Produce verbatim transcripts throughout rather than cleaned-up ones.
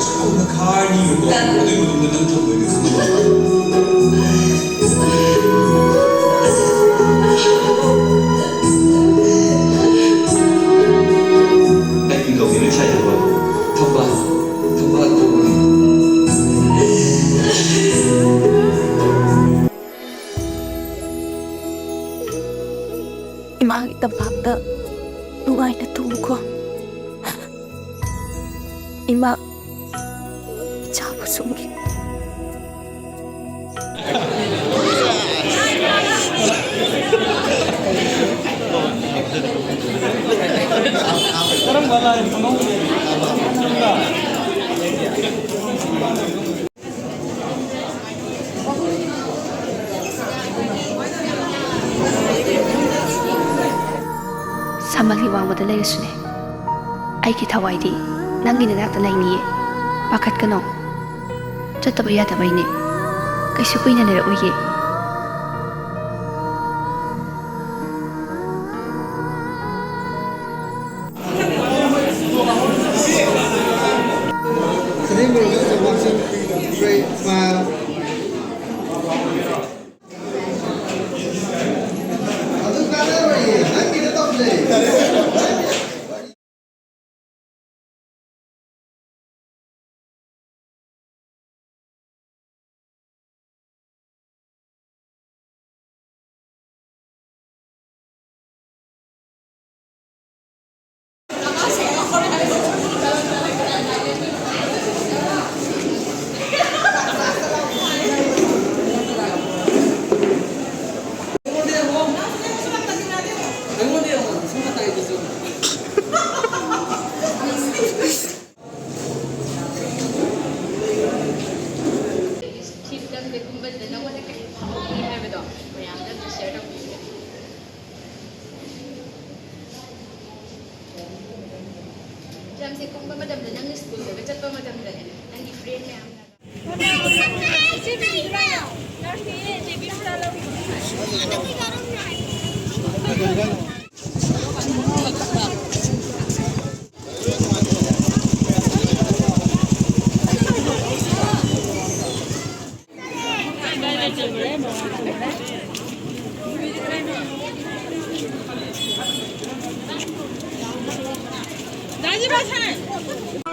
ꯆꯥꯛꯈꯨꯝꯗ ꯈꯥꯔꯅꯤꯕꯀꯣ, ꯑꯗꯨꯒꯤ ꯃꯇꯨꯡꯗ ꯅꯪ ꯊꯣꯡꯗꯣꯏꯅꯦ꯫ Acting ꯇꯧꯒꯦ ꯅꯣꯏ ꯁ꯭ꯋꯥꯏꯗꯀꯣ꯫ ꯊꯝꯕꯥꯜ, ꯊꯝꯕꯥꯜ ꯊꯝꯕꯥꯜ꯫ ꯏꯃꯥꯒꯤ ꯇꯝꯄꯥꯛꯇ ꯅꯨꯡꯉꯥꯏꯅ ꯇꯨꯝꯃꯨꯀꯣ꯫ ꯏꯃꯥ, ꯏꯆꯥꯕꯨ ꯁꯨꯝꯒꯤ꯫ ꯁꯃꯜꯒꯤ ꯋꯥꯡꯃꯗ ꯂꯩꯔꯁꯨꯅꯦ, ꯑꯩꯒꯤ ꯊꯋꯥꯏꯗꯤ ꯅꯪꯒꯤ ꯅꯅꯥꯛꯇ ꯂꯩꯅꯤꯌꯦ꯫ ꯄꯥꯈꯠꯀꯅꯣ, ꯆꯠꯇꯕ ꯌꯥꯗꯕꯩꯅꯦ꯫ ꯀꯩꯁꯨ ꯀꯨꯏꯅ ꯂꯩꯔꯛꯑꯣꯏꯌꯦ꯫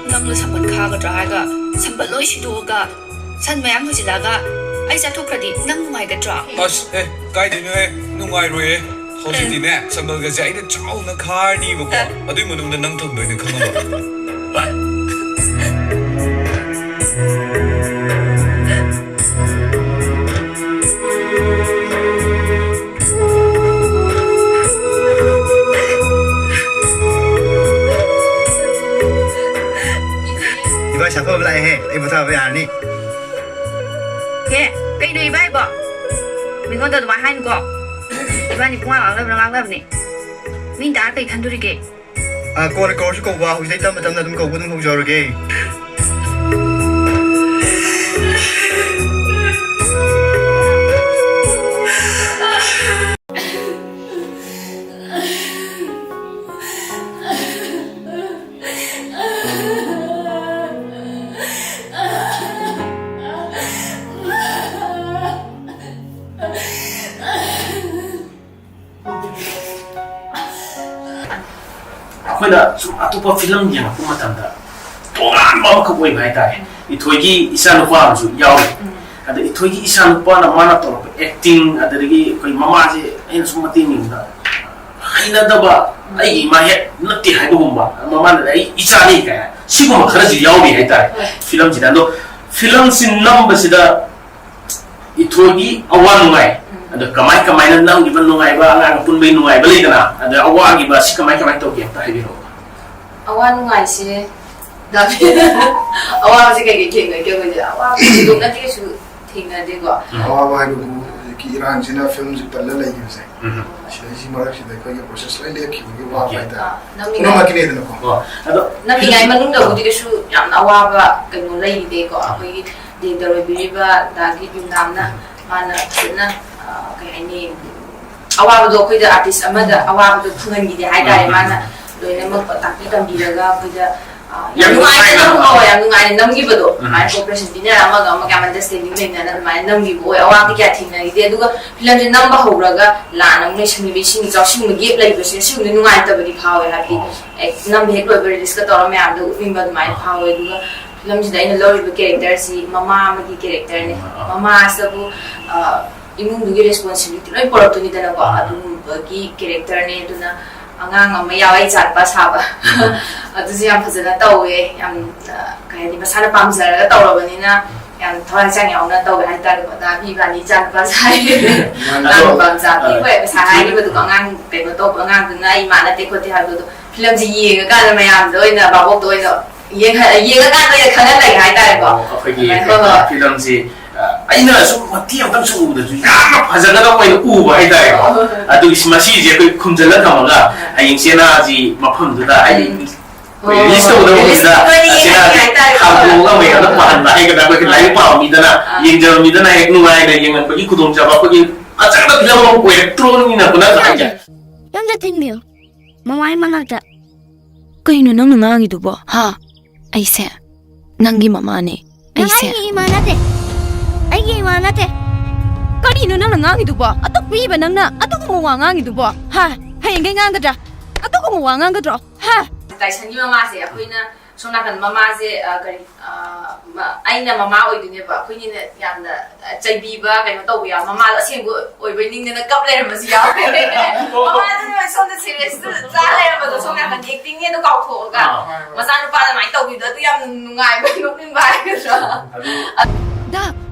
ꯅꯪꯅ ꯁꯝꯕꯜ ꯈꯥꯒꯗ꯭ꯔꯥ ꯍꯥꯏꯒ ꯁꯝꯕꯜ ꯂꯣꯏ ꯁꯤꯗꯣꯛꯑꯒ ꯁꯟ ꯃꯌꯥꯝ ꯍꯨꯖꯤꯜꯂꯛꯑꯒ ꯑꯩ ꯆꯥꯊꯣꯛꯈ꯭ꯔꯗꯤ ꯅꯪ ꯅꯨꯡꯉꯥꯏꯒꯗ꯭ꯔꯣ? ꯑꯁ, ꯑꯦ, ꯀꯥꯏꯗꯩꯅꯣꯍꯦ? ꯅꯨꯡꯉꯥꯏꯔꯣꯏꯌꯦ꯫ ꯍꯧꯖꯤꯛꯇꯤꯅꯦ, ꯁꯝꯕꯜꯒꯁꯦ ꯑꯩꯅ ꯆꯥꯎꯅ ꯈꯥꯔꯅꯤꯕꯀꯣ꯫ ꯑꯦ꯫ ꯑꯗꯨꯏ ꯃꯅꯨꯡꯗ ꯅꯪ ꯊꯝꯗꯣꯏꯅꯦ ꯈꯪꯉꯕ? ꯏꯕꯥꯏ ꯁꯥꯐꯕ ꯂꯥꯛꯑꯦꯍꯦ, ꯑꯩ ꯄꯣꯊꯥꯕ ꯌꯥꯔꯅꯤ꯫ ꯍꯦ, ꯀꯩꯅꯣ ꯏꯕꯥꯏꯕꯣ? ꯃꯤꯉꯣꯟꯗ ꯑꯗꯨꯃꯥꯏꯅ ꯍꯥꯏꯅꯨꯀꯣ꯫ ꯏꯕꯥꯅꯤ ꯄꯨꯡꯉꯥꯡ ꯉꯥꯡꯅꯕꯅ ꯉꯥꯡꯅꯕꯅꯦ꯫ ꯃꯤꯅ ꯇꯥꯔ ꯀꯩ ꯈꯟꯗꯣꯔꯤꯒꯦ? ꯑ, ꯀꯣꯟꯅ ꯀꯧꯔꯁꯨ ꯀꯧꯕ, ꯍꯧꯖꯤꯛꯇꯩ ꯇꯞꯅ ꯇꯞꯅ ꯑꯗꯨꯝ ꯀꯧꯕ ꯑꯗꯨꯝ ꯍꯧꯖꯍꯧꯔꯒꯦ꯫ ꯑꯩꯈꯣꯏꯅ ꯁꯨꯝ ꯑꯇꯣꯞꯄ ꯐꯤꯂꯝ ꯌꯦꯡꯉꯛꯄ ꯃꯇꯝꯗ ꯇꯣꯉꯥꯟꯕ ꯑꯃꯈꯛ ꯑꯣꯏꯕ ꯍꯥꯏꯇꯥꯔꯦ꯫ ꯏꯊꯣꯏꯒꯤ ꯏꯆꯥꯅꯨꯄꯥ ꯑꯃꯁꯨ ꯌꯥꯎꯔꯤ꯫ ꯎꯝ꯫ ꯑꯗ ꯏꯊꯣꯏꯒꯤ ꯏꯆꯥꯅꯨꯄꯥꯅ ꯃꯥꯅ ꯇꯧꯔꯛꯄ ꯑꯦꯛꯇꯤꯡ, ꯑꯗꯨꯗꯒꯤ ꯑꯩꯈꯣꯏ ꯃꯃꯥꯁꯦ ꯑꯩꯅ ꯁꯨꯝ ꯃꯇꯦꯡ ꯌꯦꯡꯕꯗ ꯍꯩꯅꯗꯕ, "ꯑꯩꯒꯤ ꯏꯃꯥ ꯍꯦꯛ ꯅꯠꯇꯦ" ꯍꯥꯏꯕꯒꯨꯝꯕ, ꯃꯃꯥꯅ "ꯑꯩ ꯏꯆꯥꯅꯤ" ꯀꯥꯏ ꯁꯤꯒꯨꯝꯕ ꯈꯔꯁꯨ ꯌꯥꯎꯔꯤ ꯍꯥꯏꯇꯥꯔꯦ꯫ ꯍꯣꯏ꯫ ꯐꯤꯂꯝꯁꯤꯗ꯫ ꯑꯗꯣ ꯐꯤꯂꯝꯁꯤ ꯅꯝꯕꯁꯤꯗ ꯏꯊꯣꯏꯒꯤ ꯑꯋꯥ ꯅꯨꯡꯉꯥꯏ, ꯎꯝ꯫ ꯑꯗꯣ ꯀꯃꯥꯏ ꯀꯃꯥꯏꯅ ꯅꯝꯈꯤꯕ ꯅꯨꯡꯉꯥꯏꯕ, ꯑꯉꯥꯡ ꯑꯄꯨꯟꯕꯒꯤ ꯅꯨꯡꯉꯥꯏꯕ ꯂꯩꯗꯅ, ꯑꯗ ꯑꯋꯥꯈꯤꯕ ꯁꯤ ꯀꯃꯥꯏ ꯀꯃꯥꯏ ꯇꯧꯒꯦ ꯑꯝꯇ ꯍꯥꯏꯕꯤꯔꯛꯑꯣ꯫ ꯑꯋꯥ ꯅꯨꯡꯉꯥꯏꯁꯦ ꯗꯥꯕꯤ-, ꯑꯋꯥꯕꯁꯦ ꯀꯩꯀꯩ ꯊꯦꯡꯅꯒꯦ ꯑꯩꯈꯣꯏꯁꯦ? ꯑꯋꯥꯕ ꯊꯣꯏꯗꯣꯛꯅꯗꯤ ꯀꯩꯁꯨ ꯊꯦꯡꯅꯗꯦꯀꯣ꯫ ꯎꯝ꯫ ꯑꯋꯥꯕ ꯍꯥꯏꯕꯕꯨ ꯍꯧꯖꯤꯛꯀꯤ ꯏꯔꯥꯡꯁꯤꯅ ꯐꯤꯂꯝꯁꯦ ꯄꯜꯂ ꯂꯩꯈꯤꯕꯁꯦ꯫ ꯎꯝ꯫ ꯁꯤꯗꯩꯁꯤ ꯃꯔꯛꯁꯤꯗ ꯑꯩꯈꯣꯏꯒꯤ ꯄ꯭ꯔꯣꯁꯦꯁ ꯂꯣꯏ ꯂꯦꯞꯈꯤꯕꯒꯤ ꯋꯥꯕ꯫ ꯑꯣꯀꯦ꯫ ꯍꯥꯏꯇꯥꯔꯦ꯫ ꯑꯥ, ꯅꯝꯃꯤꯉꯩ-, ꯄꯨꯝꯅꯃꯛꯀꯤꯅꯤꯗꯅꯀꯣ꯫ ꯑꯣ, ꯑꯗꯣ ꯅꯝꯃꯤꯉꯩ ꯃꯅꯨꯡꯗꯕꯨꯗꯤ ꯀꯩꯁꯨ ꯌꯥꯝꯅ ꯑꯋꯥꯕ ꯀꯩꯅꯣ ꯂꯩꯈꯤꯗꯦꯀꯣ꯫ ꯑꯩꯈꯣꯏꯒꯤ ꯗꯤꯔꯦꯛꯇꯔ ꯑꯣꯏꯕꯤꯔꯤꯕ ꯗꯥꯒꯤ ꯕꯤꯝꯅꯥꯝꯅ ꯎꯝ꯫ ꯃꯥꯅ ꯐꯖꯅ, ꯑ, ꯀꯩ ꯍꯥꯏꯅꯤ, ꯑꯋꯥꯕꯗꯣ ꯑꯩꯈꯣꯏꯗ, ꯑꯥꯔꯇꯤꯁ ꯑꯃꯗ ꯑꯋꯥꯕꯗꯣ ꯐꯪꯍꯟꯈꯤꯗꯦ ꯍꯥꯏꯇꯥꯔꯦ꯫ ꯎꯝ, ꯎꯝ, ꯃꯥꯅ ꯎꯝ꯫ ꯂꯣꯏꯅꯃꯛ ꯇꯥꯛꯄꯤ ꯇꯝꯕꯤꯔꯒ ꯑꯩꯈꯣꯏꯗ, ꯑ, ꯌꯥꯝ ꯌꯥꯝ ꯅꯨꯡꯉꯥꯏꯅ ꯅꯨꯡꯉꯥꯏꯅ ꯅꯝ-, ꯅꯝ-, ꯑꯣ, ꯌꯥꯝ ꯅꯨꯡꯉꯥꯏꯅ ꯅꯝꯈꯤꯕꯗꯣ, ꯎꯝ꯫ ꯑꯗꯨꯃꯥꯏꯅ cooperation ꯄꯤꯅꯔ ꯑꯃꯒ ꯑꯃꯒ ꯌꯥꯝ understanding ꯂꯩꯅꯅ ꯑꯗꯨꯃꯥꯏꯅ ꯅꯝꯈꯤꯕ ꯑꯣꯏ꯫ ꯑꯋꯥꯕꯗꯤ ꯀꯌꯥ ꯊꯦꯡꯅꯈꯤꯗꯦ꯫ ꯑꯗꯨꯒ ꯐꯤꯂꯝꯁꯦ ꯅꯝꯕ ꯍꯧꯔꯒ ꯂꯥꯟ ꯑꯃꯨꯛ ꯂꯩꯁꯟꯈꯤꯕ, ꯏꯁꯤꯡ ꯏꯆꯥꯎꯁꯤꯟꯕ gap ꯂꯩꯕꯁꯦ, ꯁꯤꯒꯨꯝꯕꯗꯤ ꯅꯨꯡꯉꯥꯏꯇꯕꯗꯤ ꯐꯥꯎꯋꯦ꯫ ꯍꯥꯏꯕꯗꯤ, ꯑꯣ꯫ ꯑꯦ, ꯅꯝꯕ ꯍꯦꯛ ꯂꯣꯏꯕ release ꯀ ꯇꯧꯔ ꯃꯌꯥꯝꯗꯣ ꯎꯠꯅꯤꯡꯕ ꯑꯗꯨꯃꯥꯏꯅ ꯑꯥ꯫ ꯐꯥꯎꯋꯦ꯫ ꯑꯗꯨꯒ ꯐꯤꯂꯝꯁꯤꯗ ꯑꯩꯅ ꯂꯧꯔꯤꯕ character ꯁꯤ ꯃꯃꯥ ꯑꯃꯒꯤ character ꯅꯦ꯫ ꯑꯥ꯫ ꯃꯃꯥꯁꯤꯗꯕꯨ, ꯑ, ꯏꯃꯨꯡꯗꯨꯒꯤ responsibility ꯂꯣꯏ ꯄꯨꯔꯛꯇꯣꯏꯅꯤꯗꯅꯀꯣ꯫ ꯑꯥ꯫ ꯑꯗꯨꯒꯨꯝꯕꯒꯤ character ꯅꯦ꯫ ꯑꯗꯨꯅ ꯑꯉꯥꯡ ꯑꯃ ꯌꯥꯎꯋꯦ, ꯏꯆꯥꯅꯨꯄꯥ ꯁꯥꯕ꯫ ꯎꯝ꯫ ꯑꯗꯨꯁꯨ ꯌꯥꯝ ꯐꯖꯅ ꯇꯧꯋꯦ꯫ ꯌꯥꯝ, ꯑ, ꯀꯩ ꯍꯥꯏꯅꯤ, ꯃꯁꯥꯅ ꯄꯥꯝꯖꯔꯒ ꯇꯧꯔꯕꯅꯤꯅ ꯌꯥꯝ ꯊꯋꯥꯏ ꯍꯛꯆꯥꯡ ꯌꯥꯎꯅ ꯇꯧꯋꯦ ꯍꯥꯏꯇꯥꯔꯦꯀꯣ꯫ ꯗꯥ ꯕꯤꯕꯥꯅꯤ ꯏꯆꯥꯅꯨꯄꯥ ꯁꯥꯏ꯫ ꯑꯗꯣ, ꯏꯆꯥꯅꯨꯄꯥ ꯃꯆꯥ ꯑ, ꯄꯤꯛꯄ ꯉꯁꯥꯏ ꯍꯥꯏꯈꯤꯕꯗꯨꯀꯣ, ꯑꯉꯥꯡ ꯀꯩꯅꯣ ꯇꯧꯕ ꯑꯉꯥꯡꯗꯨꯅ ꯑꯩ ꯏꯃꯥ ꯅꯠꯇꯦ ꯈꯣꯠꯇꯦ ꯍꯥꯏꯕꯗꯣ, ꯐꯤꯂꯝꯁꯦ ꯌꯦꯡꯉꯀꯥꯟꯗ ꯃꯌꯥꯝꯗ ꯑꯣꯏꯅ, ꯚꯥꯕꯣꯛꯇ ꯑꯣꯏꯅ ꯌꯦꯡꯍ-, ꯌꯦꯡꯉꯀꯥꯟꯗ ꯑꯣꯏꯅ ꯈꯪꯍꯜꯂꯒꯦ ꯍꯥꯏꯇꯥꯔꯦꯀꯣ꯫ ꯑꯣ, ꯑꯩꯈꯣꯏꯒꯤ ꯑꯗꯨꯃꯥꯏꯅ, ꯍꯣꯏ, ꯍꯣꯏ꯫ ꯐꯤꯂꯝꯁꯤ, ꯑ, ꯑꯩꯅ ꯁꯨꯝ ꯃꯇꯦꯛ ꯑꯃꯇꯪ ꯁꯨꯝ ꯎꯕꯗꯁꯨ ꯌꯥꯝꯅ ꯐꯖꯅ ꯑꯩꯈꯣꯏꯅ ꯎꯕ ꯍꯥꯏꯇꯥꯔꯦꯀꯣ꯫ ꯍꯣꯏ, ꯍꯣꯏ, ꯍꯣꯏ꯫ ꯑꯗꯨꯒꯤ ꯃꯁꯤꯁꯦ ꯑꯩꯈꯣꯏ ꯈꯨꯝꯖꯤꯜꯂ ꯊꯝꯃꯒ ꯍꯣꯏ꯫ ꯍꯌꯦꯡ ꯆꯦꯅꯥꯁꯤ ꯃꯐꯝꯗꯨꯗ ꯍꯥꯏꯗꯤ ꯎꯝ꯫ ꯍꯣꯏ, release ꯍꯣꯏ, ꯇꯧꯒꯗꯕ release ꯃꯇꯝꯗ ꯇꯧꯒꯗꯕ ꯆꯦꯅꯥꯁꯤ ꯌꯦꯡꯉꯒꯦ ꯍꯥꯏꯇꯥꯔꯦꯀꯣ꯫ ꯍꯥꯡꯗꯣꯛꯑꯒ ꯑꯃꯨꯛ ꯍꯦꯟꯅ ꯄꯥꯍꯟꯕ ꯍꯥꯏꯒꯗ꯭ꯔꯥ, ꯑꯩꯈꯣꯏꯒꯤ ꯂꯥꯏꯔꯤꯛ ꯄꯥꯕ ꯃꯤꯗꯅ, ꯑꯥ꯫ ꯌꯦꯡꯖꯕ ꯃꯤꯗꯅ ꯍꯦꯛ ꯅꯨꯡꯉꯥꯏꯅ ꯌꯦꯡꯍꯟꯕꯒꯤ ꯈꯨꯗꯣꯡꯆꯥꯕ ꯑꯩꯈꯣꯏꯒꯤ ꯐꯖꯅ ꯐꯤꯂꯝ ꯑꯃ ꯑꯣꯏꯔꯛꯇ꯭ꯔꯣꯕꯅꯤꯅ ꯄꯨꯂꯞ ꯍꯥꯏꯁꯦ꯫ ꯌꯨꯝꯗ ꯊꯤꯟꯕꯤꯌꯨ꯫ ꯃꯃꯥꯏ ꯃꯅꯥꯛꯇ꯫ ꯀꯩꯅꯣ ꯅꯪꯅ ꯉꯥꯡꯉꯤꯗꯨꯕꯣ? ꯍꯥ? ꯑꯩꯁꯦ ꯅꯪꯒꯤ ꯃꯃꯥꯅꯦ꯫ ꯅꯪ ꯑꯩꯁꯦ ꯑꯩꯒꯤ ꯏꯃꯥ ꯅꯠꯇꯦ꯫ ꯑꯩꯒꯤ ꯏꯃꯥ ꯅꯠꯇꯦ꯫ ꯀꯔꯤꯅꯣ ꯅꯪꯅ ꯉꯥꯡꯉꯤꯗꯨꯕꯣ? ꯑꯗꯨꯛ ꯄꯤꯛꯏꯕ ꯅꯪꯅ ꯑꯗꯨꯒꯨꯝꯕ ꯋꯥ ꯉꯥꯡꯉꯤꯗꯨꯕꯣ? ꯍꯥ? ꯍꯌꯦꯡꯈꯩ ꯉꯥꯡꯒꯗ꯭ꯔꯥ? ꯑꯗꯨꯒꯨꯝꯕ ꯋꯥ ꯉꯥꯡꯒꯗ꯭ꯔꯣ? ꯍꯥ? ꯇꯥꯏꯁꯟꯒꯤ ꯃꯃꯥꯁꯦ ꯑꯩꯈꯣꯏꯅ ꯁꯣꯝ ꯅꯥꯀꯟ ꯃꯃꯥꯁꯦ, ꯑ, ꯀꯔꯤ, ꯑ, ꯃ-, ꯑꯩꯅ ꯃꯃꯥ ꯑꯣꯏꯗꯣꯏꯅꯦꯕ꯫ ꯑꯩꯈꯣꯏꯅꯤꯅ ꯌꯥꯝꯅ ꯆꯩꯕꯤꯕ, ꯀꯩꯅꯣ ꯇꯧꯕ ꯌꯥꯎ-, ꯃꯃꯥꯗꯣ ꯑꯁꯦꯡꯕ ꯑꯣꯏꯕꯩ ꯅꯤꯡꯗꯅ ꯀꯞ ꯂꯩꯔꯝꯕꯁꯨ ꯌꯥꯎꯋꯦ꯫ ꯃꯃꯥꯗꯨꯅ ꯁꯣꯝꯗ serious ꯆꯥ ꯂꯩꯔꯝꯕꯗꯣ, ꯁꯣꯝ ꯅꯥꯀꯟꯗ acting ꯅꯦꯗꯣ ꯀꯥꯎꯊꯣꯛꯑꯒ, ꯑꯥ꯫ ꯃꯆꯥꯅꯨꯄꯥꯗ ꯑꯗꯨꯃꯥꯏꯅ ꯇꯧꯕꯤꯕꯗꯣ, ꯑꯗꯨ ꯌꯥꯝꯅ ꯅꯨꯡꯉꯥꯏꯕ, ꯅꯣꯛꯅꯤꯡꯕ ꯍꯥꯏꯒꯗ꯭ꯔꯥ? ꯑꯗꯨ ꯗꯥ,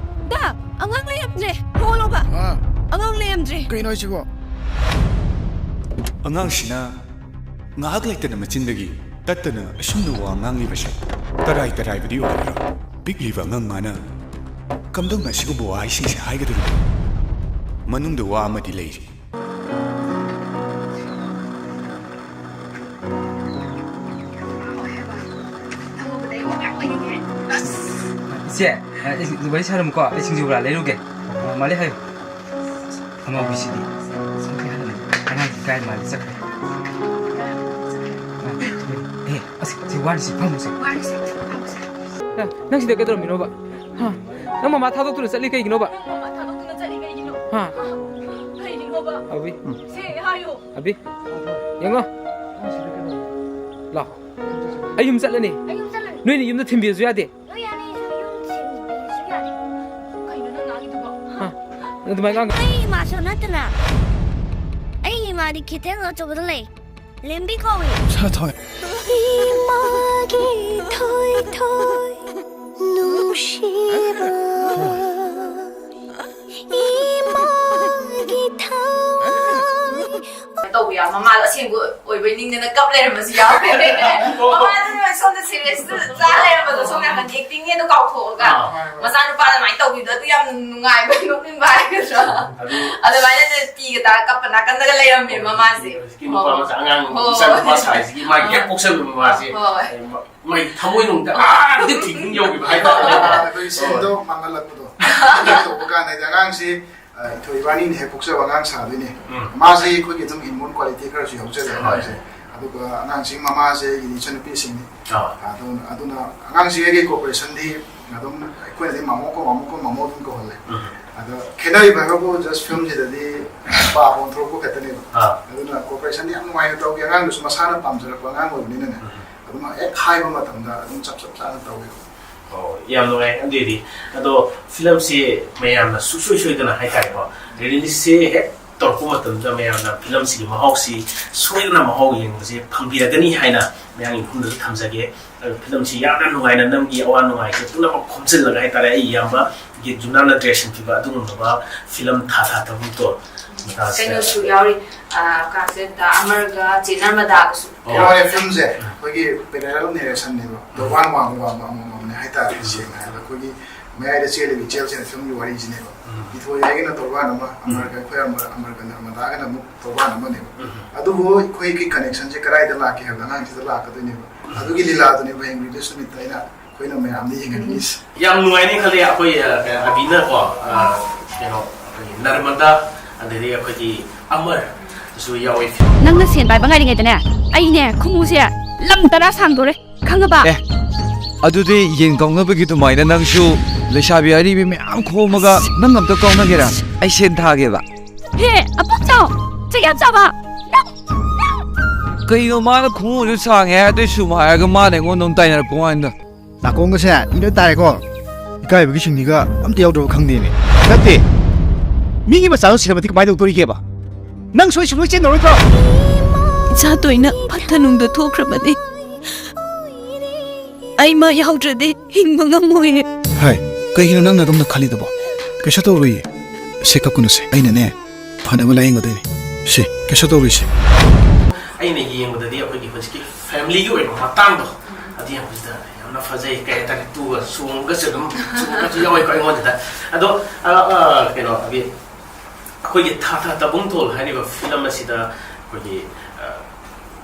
ꯗꯥ, ꯑꯉꯥꯡ ꯂꯩꯔꯝꯗ꯭ꯔꯦ, ꯊꯣꯛꯂꯣꯕ꯫ ꯑꯥ꯫ ꯑꯉꯥꯡ ꯂꯩꯔꯝꯗ꯭ꯔꯦ꯫ ꯀꯩꯅꯣ ꯍꯥꯏꯁꯤꯕꯣ? ꯑꯉꯥꯡꯁꯤꯅ ꯉꯥꯏꯍꯥꯛ ꯂꯩꯇꯅ ꯃꯆꯤꯟꯗꯒꯤ ꯇꯠꯇꯅ ꯑꯁꯨꯝꯅ ꯋꯥ ꯉꯥꯡꯂꯤꯕꯁꯦ ꯇꯔꯥꯏ ꯇꯔꯥꯏꯕꯗꯤ ꯑꯣꯏꯕ꯭ꯔꯥ? ꯄꯤꯛꯂꯤꯕ ꯑꯉꯥꯡ ꯃꯥꯅ ꯀꯝꯗꯧꯅ ꯑꯁꯤꯒꯨꯝꯕ ꯋꯥꯍꯩꯁꯤꯡꯁꯦ ꯍꯥꯏꯒꯗꯧꯔꯤꯕꯅꯣ? ꯃꯅꯨꯡꯗ ꯋꯥ ꯑꯃꯗꯤ ꯂꯩꯔꯤ꯫ ꯏꯆꯦ, ꯑ, ꯏ-, ꯋꯥꯔꯤ ꯁꯥꯔꯝꯃꯨꯀꯣ, ꯑꯩ ꯁꯤꯡꯖꯨ ꯕꯣꯔꯥ ꯂꯩꯔꯨꯒꯦ꯫ ꯃꯥꯂꯦ ꯍꯥꯏꯌꯨ꯫ ꯑꯉꯥꯎꯕꯤꯁꯤꯗꯤ꯫ ꯁꯪꯈꯩ ꯍꯜꯂꯝꯃꯦ꯫ ꯑꯉꯥꯡꯁꯤ ꯀꯥꯏ ꯃꯥꯜꯂꯦ ꯆꯠꯈ꯭ꯔꯦ꯫ ꯑꯦ, ꯑꯁ, ꯁꯤ ꯋꯥꯔꯤꯁꯤ ꯐꯝꯃꯨꯁꯦ꯫ ꯋꯥꯔꯤꯁꯦ ꯐꯝꯃꯨꯁꯦ꯫ ꯑꯦ, ꯅꯪ ꯁꯤꯗ ꯀꯩꯗꯧꯔꯝꯃꯤꯅꯣꯕ? ꯍꯥ? ꯅꯪ ꯃꯃꯥ ꯊꯥꯗꯣꯛꯇꯨꯅ ꯆꯠꯂꯤ ꯀꯩꯒꯤꯅꯣꯕ? ꯅꯪ ꯃꯃꯥ ꯊꯥꯗꯣꯛꯇꯨꯅ ꯆꯠꯂꯤ ꯀꯩꯒꯤꯅꯣ? ꯍꯥ? ꯀꯩꯒꯤꯅꯣꯕ? ꯑꯕꯤ꯫ ꯁꯦ ꯍꯥꯏꯌꯣ꯫ ꯑꯕꯤ꯫ ꯌꯦꯡꯉꯣ꯫ ꯂꯥꯛꯑꯣ꯫ ꯑꯩ ꯌꯨꯝ ꯆꯠꯂꯅꯤ꯫ ꯑꯩ ꯌꯨꯝ ꯆꯠꯂꯅꯤ꯫ ꯅꯣꯏꯅ ꯌꯨꯝꯗ ꯊꯤꯟꯕꯤꯔꯁꯨ ꯌꯥꯗꯦ꯫ ꯅꯣꯏ ꯑꯅꯤꯁꯨ ꯌꯨꯝ ꯊꯤꯟꯕꯤꯔꯁꯨ ꯌꯥꯗꯦ꯫ ꯀꯩꯅꯣ ꯅꯪ ꯉꯥꯡꯉꯤꯗꯨꯕꯣ? ꯍꯥ? ꯑꯗꯨꯃꯥꯏꯅ ꯉꯥꯡꯒ- ꯑꯩ ꯏꯃꯥꯁꯨ ꯅꯠꯇꯅ꯫ ꯑꯩ ꯏꯃꯥꯗꯤ ꯀꯩꯊꯦꯜ ꯑꯆꯧꯕꯗ ꯂꯩ꯫ ꯂꯦꯝꯕꯤ ꯀꯧꯏ꯫ ꯏꯃꯥꯒꯤ ꯊꯣꯏ ꯊꯣꯏ ꯅꯨꯡꯁꯤꯕ꯫ ꯏꯃꯥꯒꯤ ꯊꯋꯥꯏ꯫ ꯇꯧꯕ ꯌꯥꯎ꯫ ꯃꯃꯥꯗꯣ ꯑꯁꯦꯡꯕ ꯑꯣꯏꯕꯩ ꯅꯤꯡꯗꯅ ꯀꯞ ꯂꯩꯔꯝꯕꯁꯨ ꯌꯥꯎꯋꯦ꯫ ꯃꯃꯥꯗꯨꯅ ꯁꯣꯝꯗ ꯁꯦꯔꯤꯌꯁꯇ ꯆꯥ ꯂꯩꯔꯝꯕꯗꯣ, ꯁꯣꯝ ꯅꯥꯀꯟꯗ ꯑꯦꯛꯇꯤꯡꯅꯦꯅ ꯀꯥꯎꯊꯣꯛꯑꯒ꯫ ꯑꯥ꯫ ꯃꯆꯥꯅꯨꯄꯥꯗ ꯑꯗꯨꯃꯥꯏꯅ ꯇꯧꯕꯤꯕꯗꯣ ꯑꯗꯨ ꯌꯥꯝ ꯅꯨꯡꯉꯥꯏꯕ, ꯅꯣꯛꯅꯤꯡꯕ ꯍꯥꯏꯒꯗ꯭ꯔꯥ? ꯑꯗꯨ ꯑꯗꯨꯃꯥꯏꯅ ꯄꯤꯒ ꯇꯥꯔ ꯀꯞꯄ ꯅꯥꯀꯟꯗꯒ ꯂꯩꯔꯝꯃꯦ ꯃꯃꯥꯁꯦ꯫ ꯍꯧꯖꯤꯛꯀꯤ ꯅꯨꯄꯥ ꯃꯆꯥ ꯑꯉꯥꯡ, ꯍꯣꯏ꯫ ꯏꯆꯥ ꯅꯨꯄꯥ ꯁꯥꯏꯁꯤꯒꯤ ꯃꯥꯒꯤ ꯍꯦꯛ ꯄꯣꯛꯆꯕ ꯃꯃꯥꯁꯦ꯫ ꯍꯣꯏ꯫ ꯃꯥꯒꯤ ꯊꯃꯣꯏꯅꯨꯡꯗ ꯑꯥ ꯗꯤꯞ ꯊꯤꯡꯀꯤꯡ ꯌꯧꯈꯤꯕ ꯍꯥꯏꯇꯥꯔꯦ꯫ ꯑꯗꯨꯒꯤ ꯁꯤꯟꯗꯣ ꯃꯥꯡꯍꯜꯂꯛꯄꯗꯣ꯫ ꯇꯧꯕ ꯀꯥꯟꯗ ꯍꯥꯏꯗꯤ ꯑꯉꯥꯡꯁꯤ, ꯑ, ꯏꯊꯣꯏ ꯏꯕꯥꯅꯤꯅ ꯍꯦꯛ ꯄꯣꯛꯆꯕ ꯑꯉꯥꯡ ꯁꯥꯗꯣꯏꯅꯦ꯫ ꯎꯝ꯫ ꯃꯥꯁꯦ ꯑꯩꯈꯣꯏꯒꯤ ꯑꯗꯨꯝ inborn quality ꯈꯔꯁꯨ ꯌꯥꯎꯖꯔꯦ ꯍꯣꯏ꯫ ꯑꯉꯥꯡꯁꯦ꯫ ꯑꯗꯨꯒ ꯑꯉꯥꯡꯁꯤ ꯃꯃꯥꯁꯦ ꯑꯩꯒꯤ ꯏꯆꯟꯅꯨꯄꯤꯁꯤꯡꯅꯤ꯫ ꯑꯥ꯫ ꯑꯗꯨꯅ, ꯑꯗꯨꯅ ꯑꯉꯥꯡꯁꯤꯒꯤ cooperation ꯗꯤ ꯑꯗꯨꯝ ꯑꯩꯈꯣꯏꯅꯗꯤ ꯃꯥꯃꯣ ꯀꯣ, ꯃꯥꯃꯣ ꯀꯣ, ꯃꯥꯃꯣ ꯑꯗꯨꯝ ꯀꯧꯍꯜꯂꯦ꯫ ꯎꯝ꯫ ꯑꯗꯣ ꯈꯦꯠꯅꯔꯤꯕ ꯍꯥꯏꯕꯕꯨ just film ꯁꯤꯗꯗꯤ ꯄꯥꯞ ꯑꯣꯟꯊꯣꯔꯛꯄ ꯈꯛꯇꯅꯦꯕ꯫ ꯑꯥ꯫ ꯑꯗꯨꯅ cooperation ꯗꯤ ꯌꯥꯝ ꯅꯨꯡꯉꯥꯏꯅ ꯇꯧꯈꯤ꯫ ꯑꯉꯥꯡꯗꯨꯁꯨ ꯃꯁꯥꯅ ꯄꯥꯝꯖꯔꯛꯄ ꯑꯉꯥꯡ ꯑꯣꯏꯕꯅꯤꯅꯅꯦ꯫ ꯎꯝ꯫ ꯑꯗꯨꯝ ꯍꯦꯛ ꯍꯥꯏꯕ ꯃꯇꯝꯗ ꯑꯗꯨꯝ ꯆꯞ ꯆꯞ ꯆꯥꯅ ꯇꯧꯋꯦꯕ꯫ ꯑꯣ, ꯌꯥꯝ ꯅꯨꯡꯉꯥꯏ꯫ ꯑꯗꯨꯏꯗꯤ, ꯑꯗꯣ film ꯁꯤ ꯃꯌꯥꯝꯅ ꯁꯨꯡꯁꯣꯏ ꯁꯣꯏꯗꯅ ꯍꯥꯏꯇꯥꯔꯦꯀꯣ, release ꯁꯦ ꯍꯦꯛ ꯇꯧꯔꯛꯄ ꯃꯇꯝꯗ ꯃꯌꯥꯝꯅ film ꯁꯤꯒꯤ ꯃꯍꯥꯎꯁꯤ ꯁꯣꯏꯗꯅ ꯃꯍꯥꯎ ꯌꯦꯡꯕꯁꯦ ꯐꯪꯕꯤꯔꯒꯅꯤ ꯍꯥꯏꯅ ꯃꯌꯥꯝꯒꯤ ꯃꯐꯝꯗꯁꯨ ꯊꯝꯖꯒꯦ꯫ ꯑꯗꯣ film ꯁꯤ ꯌꯥꯝꯅ ꯅꯨꯡꯉꯥꯏꯅ ꯅꯝꯈꯤ, ꯑꯋꯥ ꯅꯨꯡꯉꯥꯏꯁꯦ ꯄꯨꯝꯅꯃꯛ ꯈꯣꯝꯖꯤꯜꯂꯒ ꯍꯥꯏꯇꯥꯔꯦ, ꯑꯩ ꯏꯌꯥꯝꯕꯒꯤ ꯖꯨꯅꯥꯅ direction ꯄꯤꯕ ꯑꯗꯨꯒꯨꯝꯂꯕ film ꯊꯥ ꯊꯥ ꯇꯔꯨꯛꯇꯣ ꯃꯇꯥꯡꯁꯤꯗ ꯀꯩꯅꯣꯁꯨ ꯌꯥꯎꯔꯤ, ꯑ, ꯀꯥꯟꯁꯦ ꯑꯃꯔꯒ ꯆꯦ ꯅꯔꯃꯗꯥꯒꯁꯨ ꯑꯣ꯫ ꯌꯥꯎꯔꯤ꯫ ꯍꯣꯏ, film ꯁꯦ ꯑꯩꯈꯣꯏꯒꯤ parallel narration ꯅꯦꯕ꯫ ꯇꯣꯔꯕꯥꯟ ꯋꯥꯡ ꯋꯥꯡꯕ ꯑꯃꯃꯝꯅꯦ ꯍꯥꯏꯇꯥꯔꯦ꯫ ꯁꯦꯡꯅ ꯍꯥꯏꯔꯕꯗ ꯑꯩꯈꯣꯏꯒꯤ ꯃꯌꯥꯏꯗ ꯆꯦꯜꯂꯤꯕ ꯏꯆꯦꯜꯁꯤꯅ film ꯒꯤ ꯋꯥꯔꯤꯁꯤꯅꯦꯕ꯫ ꯎꯝ꯫ ꯏꯊꯣꯏ ꯍꯥꯏꯒꯅ ꯇꯣꯔꯕꯥꯟ ꯑꯃ, ꯎꯝ꯫ ꯑꯃꯔꯒ ꯑꯩꯈꯣꯏ ꯑꯃꯔ-, ꯑꯃꯔꯒ ꯅꯔꯃꯗꯥꯒꯅ ꯑꯃꯨꯛ ꯇꯣꯔꯕꯥꯟ ꯑꯃꯅꯦꯕ꯫ ꯎꯝ꯫ ꯑꯗꯨꯕꯨ ꯑꯩꯈꯣꯏꯒꯤ connection ꯁꯦ ꯀꯗꯥꯏꯗ ꯂꯥꯛꯀꯦ ꯍꯥꯏꯕꯗ ꯑꯉꯥꯡꯁꯤꯗ ꯂꯥꯛꯀꯗꯣꯏꯅꯦꯕ꯫ ꯎꯝ꯫ ꯑꯗꯨꯒꯤ ꯂꯤꯂꯥꯗꯨꯅꯦꯕ ꯍꯌꯦꯡ release ꯅꯨꯃꯤꯠꯇ ꯑꯩꯅ, ꯑꯩꯈꯣꯏꯅ ꯃꯌꯥꯝꯗ ꯌꯦꯡꯍꯟꯅꯤꯡꯉꯤꯁꯦ꯫ ꯌꯥꯝ ꯅꯨꯡꯉꯥꯏꯅꯤ ꯈꯜꯂꯤ ꯑꯩꯈꯣꯏ, ꯑ, ꯑꯕꯤꯅꯀꯣ, ꯑ, ꯀꯩꯅꯣ, ꯑꯩꯈꯣꯏꯒꯤ ꯅꯔꯃꯗꯥ, ꯑꯗꯩꯗꯤ ꯑꯩꯈꯣꯏꯒꯤ ꯑꯃꯔꯁꯨ ꯌꯥꯎꯏ꯫ ꯅꯪꯅ ꯁꯦꯟ ꯄꯥꯏꯕ ꯉꯥꯏꯔꯤꯉꯩꯗꯅꯦ, ꯑꯩꯅꯦ ꯈꯨꯃꯨꯁꯦ ꯂꯝ ꯇꯔꯥ ꯁꯥꯡꯗꯣꯔꯦ, ꯈꯪꯉꯕ? ꯑꯦ, ꯑꯗꯨꯗꯤ ꯌꯦꯟ ꯀꯥꯎꯅꯕꯒꯤ ꯑꯗꯨꯃꯥꯏꯅ ꯅꯪꯁꯨ ꯂꯩꯁꯥꯕꯤ ꯑꯔꯤꯕꯤ ꯃꯌꯥꯝ ꯈꯣꯝꯃꯒ ꯅꯪ ꯑꯝꯇ ꯀꯥꯎꯅꯒꯦꯔꯥ? ꯑꯩ ꯁꯦꯟ ꯊꯥꯒꯦꯕ꯫ ꯍꯦ, ꯑꯄꯣꯛꯆꯥꯎ, ꯆꯩ ꯌꯥꯝ ꯆꯥꯕ! ꯅꯪ, ꯅꯪ! ꯀꯩꯅꯣ, ꯃꯥꯅ ꯈꯣꯡꯎꯞꯁꯨ ꯁꯥꯡꯉꯦ ꯍꯥꯏ, ꯑꯗꯨꯏꯁꯨ ꯍꯥꯏꯔꯒ ꯃꯥꯅ ꯑꯩꯉꯣꯟꯗ ꯑꯃꯨꯛ ꯇꯥꯏꯅꯔꯛꯄ ꯋꯥꯅꯤꯗ꯫ ꯅꯥꯀꯣꯡꯒꯁꯦ ꯏꯪꯗ ꯇꯥꯔꯦꯀꯣ꯫ ꯏꯀꯥꯏꯕꯒꯤ ꯁꯤꯡꯂꯤꯒ ꯑꯝꯇ ꯌꯥꯎꯗ꯭ꯔꯕ ꯈꯪꯗꯦꯅꯦ꯫ ꯅꯠꯇꯦ, ꯃꯤꯒꯤ ꯃꯆꯥꯗꯣ ꯁꯤꯔꯝꯃꯗꯤ ꯀꯃꯥꯏꯅ ꯇꯧꯗꯣꯔꯤꯒꯦꯕ? ꯅꯪ ꯁꯣꯏ ꯁꯨꯡꯂꯣꯏ ꯆꯦꯟꯅꯔꯣꯏꯗ꯭ꯔꯣ? ꯏꯆꯥ ꯇꯣꯏꯅ ꯐꯠꯇ ꯅꯨꯡꯗ ꯊꯣꯛꯈ꯭ꯔꯕꯅꯤ꯫ ꯑꯩ ꯃꯥ ꯌꯥꯎꯗ꯭ꯔꯗꯤ ꯍꯤꯡꯕ ꯉꯝꯃꯣꯏꯌꯦ꯫ ꯍꯥꯏ, ꯀꯩꯒꯤꯅꯣ ꯅꯪꯅ ꯑꯗꯨꯝꯅ ꯈꯜꯂꯤꯗꯨꯕꯣ? ꯀꯩꯁꯨ ꯇꯧꯔꯣꯏꯌꯦ꯫ ꯁꯦ, ꯀꯞꯀꯅꯨꯁꯦ, ꯑꯩꯅꯅꯦ ꯐꯅꯕ ꯂꯥꯌꯦꯡꯒꯗꯣꯏꯅꯤ꯫ ꯁꯤ, ꯀꯩꯁꯨ ꯇꯧꯔꯣꯏꯁꯦ꯫ ꯑꯩꯅ ꯌꯦꯡꯕꯗꯗꯤ ꯑꯩꯈꯣꯏꯒꯤ ꯍꯧꯖꯤꯛꯀꯤ ꯐꯦꯃꯤꯂꯤꯒꯤ ꯑꯣꯏꯕ ꯃꯇꯥꯡꯗꯣ, ꯑꯗꯨ ꯌꯦꯡꯕꯁꯤꯗ ꯌꯥꯝꯅ ꯐꯖꯩ꯫ ꯀꯩ ꯍꯥꯏꯇꯥꯔꯦ, ꯇꯨꯒ ꯆꯣꯡꯕꯒꯁꯨ ꯑꯗꯨꯝ, ꯆꯣꯡꯕꯒꯁꯨ ꯌꯥꯎꯋꯦꯀꯣ ꯑꯩꯉꯣꯟꯗ꯫ ꯑꯗꯣ, ꯑ, ꯑ, ꯀꯩꯅꯣ, ꯑꯩꯈꯣꯏꯒꯤ ꯊꯥ ꯊꯥ ꯇꯕꯨꯡꯊꯣꯜ ꯍꯥꯏꯔꯤꯕ ꯐꯤꯂꯝ ꯑꯁꯤꯗ ꯑꯩꯈꯣꯏꯒꯤ, ꯑ,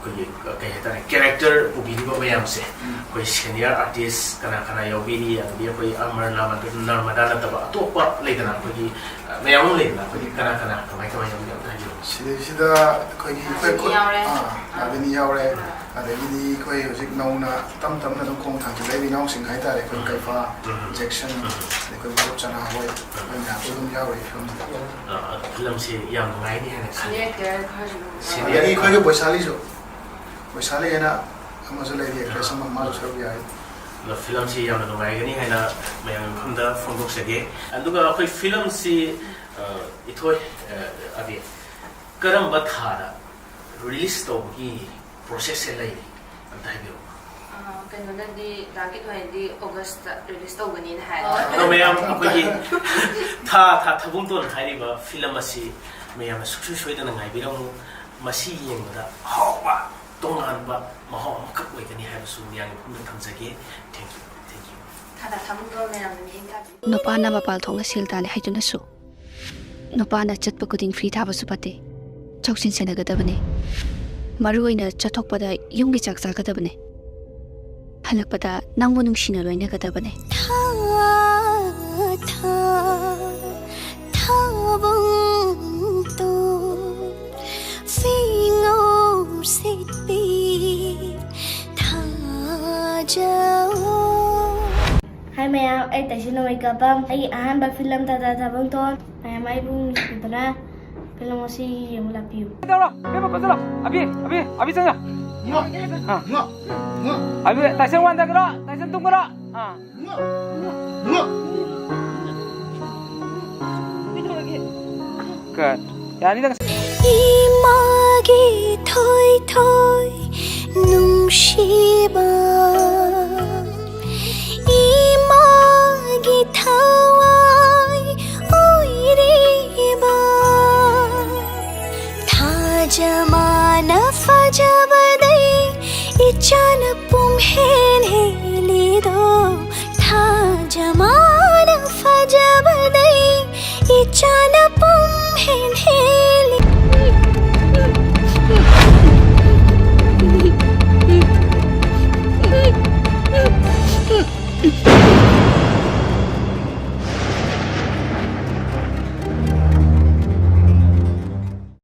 ꯑꯩꯈꯣꯏꯒꯤ, ꯀꯩ ꯍꯥꯏꯇꯥꯔꯦ, ꯀꯦꯔꯦꯛꯇꯔ ꯄꯨꯕꯤꯔꯤꯕ ꯃꯌꯥꯝꯁꯦ, ꯎꯝ꯫ ꯑꯩꯈꯣꯏ ꯁꯦꯅꯤꯌꯔ ꯑꯥꯔꯇꯤꯁ ꯀꯅꯥ ꯀꯅꯥ ꯌꯥꯎꯕꯤꯔꯤ, ꯑꯗꯒꯤ ꯑꯩꯈꯣꯏ ꯑꯃꯔ ꯅꯥꯃꯗ-, ꯅꯔꯃꯗꯥ ꯅꯠꯇꯕ ꯑꯇꯣꯞꯄ ꯂꯩꯗꯅ, ꯑꯩꯈꯣꯏꯒꯤ, ꯑ, ꯃꯌꯥꯝ ꯑꯃ ꯂꯩꯗꯅ, ꯑꯩꯈꯣꯏꯒꯤ ꯀꯅꯥ ꯀꯅꯥ ꯀꯃꯥꯏ ꯀꯃꯥꯏ ꯌꯥꯎꯕꯤꯔꯤ ꯑꯝꯇ ꯍꯥꯏꯕꯤꯔꯛꯑꯣ꯫ ꯁꯤꯗꯩꯁꯤꯗ ꯑꯩꯈꯣꯏꯒꯤ, ꯑꯩꯈꯣꯏ ꯈꯨꯠ-, ꯌꯥꯎꯔꯦ꯫ ꯑꯥ, ꯅꯥꯕꯤꯅꯤ ꯌꯥꯎꯔꯦ꯫ ꯑꯗꯒꯤꯗꯤ ꯑꯩꯈꯣꯏ ꯍꯧꯖꯤꯛ ꯅꯧꯅ ꯇꯞ ꯇꯞꯅ ꯑꯗꯨꯝ ꯈꯣꯡ ꯊꯥꯡꯖꯤꯜꯂꯛꯏꯕ ꯏꯅꯥꯎꯁꯤꯡ ꯍꯥꯏꯇꯥꯔꯦ, ꯑꯩꯈꯣꯏ ꯎꯝ꯫ ꯀꯩꯐꯥ, ꯎꯝ꯫ ꯖꯦꯛꯁꯟ, ꯎꯝ꯫ ꯑꯗꯩ ꯑꯩꯈꯣꯏ ꯃꯔꯨꯞ ꯆꯅꯥ ꯍꯣꯏ, ꯑꯩꯈꯣꯏ ꯃꯌꯥꯝꯁꯨ ꯑꯗꯨꯝ ꯌꯥꯎꯔꯤ ꯐꯤꯂꯝꯁꯤꯗ꯫ ꯑ, ꯐꯤꯂꯝꯁꯤ ꯌꯥꯝ ꯅꯨꯡꯉꯥꯏꯅꯤ ꯍꯥꯏꯅ ꯈꯜꯂꯤ꯫ ꯁꯤꯅꯤꯌꯔ ꯑꯦꯛꯇꯔ ꯈꯔꯁꯨ ꯑꯗꯨꯝ ꯁꯤꯅꯤꯌꯔ ꯑꯗꯒꯤ ꯑꯩꯈꯣꯏꯒꯤ ꯕꯣꯏꯁꯥꯂꯤꯁꯨ, ꯕꯣꯏꯁꯥꯂꯤ ꯍꯥꯏꯅ ꯑꯃꯁꯨ ꯂꯩꯔꯤ, ꯑꯦꯛꯇ꯭ꯔꯦꯁ ꯑꯃ, ꯃꯥꯁꯨ ꯁꯔꯨꯛ ꯌꯥꯔꯤ꯫ ꯑꯗꯣ ꯐꯤꯂꯝꯁꯤ ꯌꯥꯝꯅ ꯅꯨꯡꯉꯥꯏꯒꯅꯤ ꯍꯥꯏꯅ ꯃꯌꯥꯝꯒꯤ ꯃꯐꯝꯗ ꯐꯣꯡꯗꯣꯛꯆꯒꯦ꯫ ꯑꯗꯨꯒ ꯑꯩꯈꯣꯏ ꯐꯤꯂꯝꯁꯤ, ꯑ, ꯏꯊꯣꯏ, ꯑ, ꯑꯕꯤ, ꯀꯔꯝꯕ ꯊꯥꯗ ꯔꯤꯂꯤꯁ ꯇꯧꯕꯒꯤ ꯄ꯭ꯔꯣꯁꯦꯁꯁꯦ ꯂꯩꯔꯤ? ꯑꯝꯇ ꯍꯥꯏꯕꯤꯔꯛꯑꯣ꯫ ꯑ, ꯀꯩꯅꯣꯅꯗꯤ, ꯗꯥ ꯀꯤꯠ ꯍꯣꯏꯅꯗꯤ ꯑꯣꯒꯁꯇ ꯔꯤꯂꯤꯁ ꯇꯧꯒꯅꯤꯅ ꯍꯥꯏ꯫ ꯑꯗꯣ ꯃꯌꯥꯝ ꯑꯩꯈꯣꯏꯒꯤ ꯊꯥ ꯊꯥ ꯊꯕꯨꯡꯇꯣꯟ ꯍꯥꯏꯔꯤꯕ ꯐꯤꯂꯝ ꯑꯁꯤ ꯃꯌꯥꯝꯅ ꯁꯨꯡꯁꯣꯏ ꯁꯣꯏꯗꯅ ꯉꯥꯏꯕꯤꯔꯝꯃꯨ꯫ ꯃꯁꯤ ꯌꯦꯡꯕꯗ ꯑꯍꯥꯎꯕ, ꯇꯣꯉꯥꯟꯕ ꯃꯍꯥꯎ ꯑꯃꯈꯛ ꯑꯣꯏꯒꯅꯤ ꯍꯥꯏꯕꯁꯨ ꯃꯌꯥꯝꯒꯤ ꯃꯐꯝꯗ ꯊꯝꯖꯒꯦ꯫ Thank you, thank you꯫ ꯊꯥ ꯊꯥ ꯊꯕꯨꯡꯇꯣꯟ ꯃꯌꯥꯝꯅ ꯃꯤꯠꯌꯦꯡ ꯊꯥꯕꯤꯌꯨ꯫ ꯅꯨꯄꯥꯅ ꯃꯄꯥꯜ ꯊꯣꯛꯅ ꯁꯦꯜ ꯇꯥꯜꯂꯦ ꯍꯥꯏꯗꯨꯅꯁꯨ ꯅꯨꯄꯥꯅ ꯆꯠꯄ ꯈꯨꯗꯤꯡ ꯐ꯭ꯔꯤ ꯊꯥꯕꯁꯨ ꯐꯠꯇꯦ꯫ ꯆꯥꯎꯁꯤꯟ ꯁꯦꯟꯅꯒꯗꯕꯅꯦ꯫ ꯃꯔꯨ ꯑꯣꯏꯅ ꯆꯠꯊꯣꯛꯄꯗ ꯌꯨꯝꯒꯤ ꯆꯥꯛ ꯆꯥꯒꯗꯕꯅꯦ꯫ ꯍꯜꯂꯛꯄꯗ ꯅꯪꯕꯨ ꯅꯨꯡꯁꯤꯅ ꯂꯣꯏꯅꯒꯗꯕꯅꯦ꯫ ꯊꯥ ꯊꯥ ꯀꯥꯄꯝ, ꯑꯩꯒꯤ ꯑꯍꯥꯟꯕ ꯐꯤꯂꯝ ꯇꯥꯇꯥ ꯊꯥꯕꯝꯊꯣꯟ꯫ ꯃꯌꯥꯝ ꯑꯩꯕꯨ ꯅꯨꯡꯁꯤꯕꯤꯗꯨꯅ ꯐꯤꯂꯝ ꯑꯁꯤ ꯌꯦꯡꯕ ꯂꯥꯛꯄꯤꯌꯨ꯫ ꯇꯧꯔꯣ, ꯏꯕꯦꯝꯃ, ꯀꯣꯠ ꯆꯠꯂꯣ꯫ ꯑꯕꯤ, ꯑꯕꯤ, ꯑꯕꯤ, ꯆꯪꯉꯣ꯫ ꯑꯥ꯫ ꯑꯕꯤ, ꯇꯥꯏꯁꯟ ꯋꯥꯟꯊꯈ꯭ꯔꯣ, ꯇꯥꯏꯁꯟ ꯇꯨꯝꯈ꯭ꯔꯣ꯫ ꯑꯥ꯫ ꯀꯠ꯫ ꯌꯥꯅꯤꯗ ꯉꯁꯤ꯫ ꯏꯃꯥꯒꯤ ꯊꯣꯏ ꯊꯣꯏ ꯅꯨꯡꯁꯤꯕ, ꯏꯃꯥꯒꯤ ꯊꯋꯥꯏ ꯑꯣꯏꯔꯤꯕ, ꯊꯥꯖꯃꯥꯅ ꯐꯖꯕꯗꯩ ꯏꯆꯥꯅ ꯄꯨꯝꯍꯦꯟ ꯍꯦꯜꯂꯤꯗꯣ, ꯊꯥꯖꯃꯥꯅ ꯐꯖꯕꯗꯩ ꯏꯆꯥꯅ ꯄꯨꯝꯍꯦꯟ